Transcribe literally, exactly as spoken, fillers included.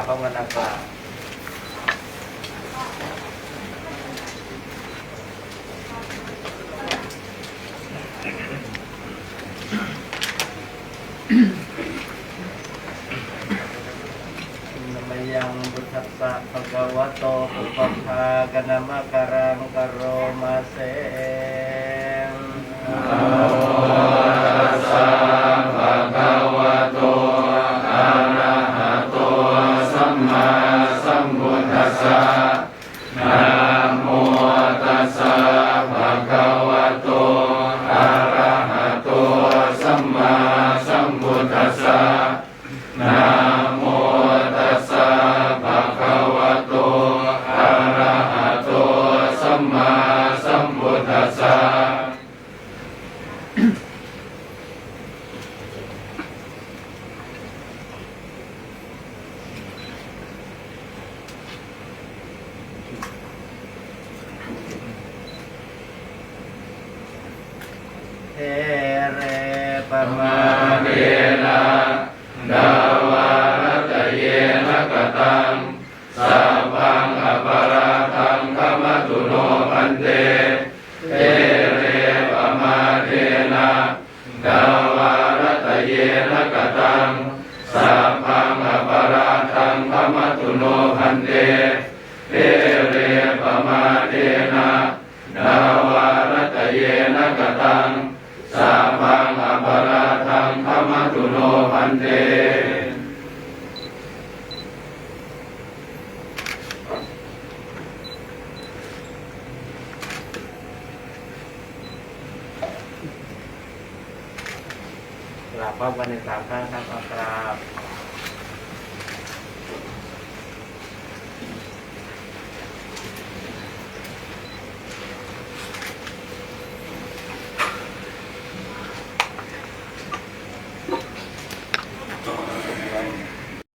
ພາວະນາການ Namayaṃ buddhassa bhagavato pubbabhāganamakāraṃ karoma se. Namo tassa bhagavato arahato sammāsambuddhassa. Namo tassa bhagavato arahato sammāsambuddhassa. Namo tassa bhagavato arahato sammāsambuddhassa. เทเร ปะมาเทนะ dvārattayena kataṃ sabbaṃ aparādhaṃ khamatu no bhante. Te re pamādena dvārattayena kataṃ sabbaṃ aparādhaṃ khamatu no bhante. Te re pamādena dvārattayena kataṃ sabbaṃ aparādhaṃ khamatu no bhante. กราบพร้อมกันในสามครั้งครับ เอากราบ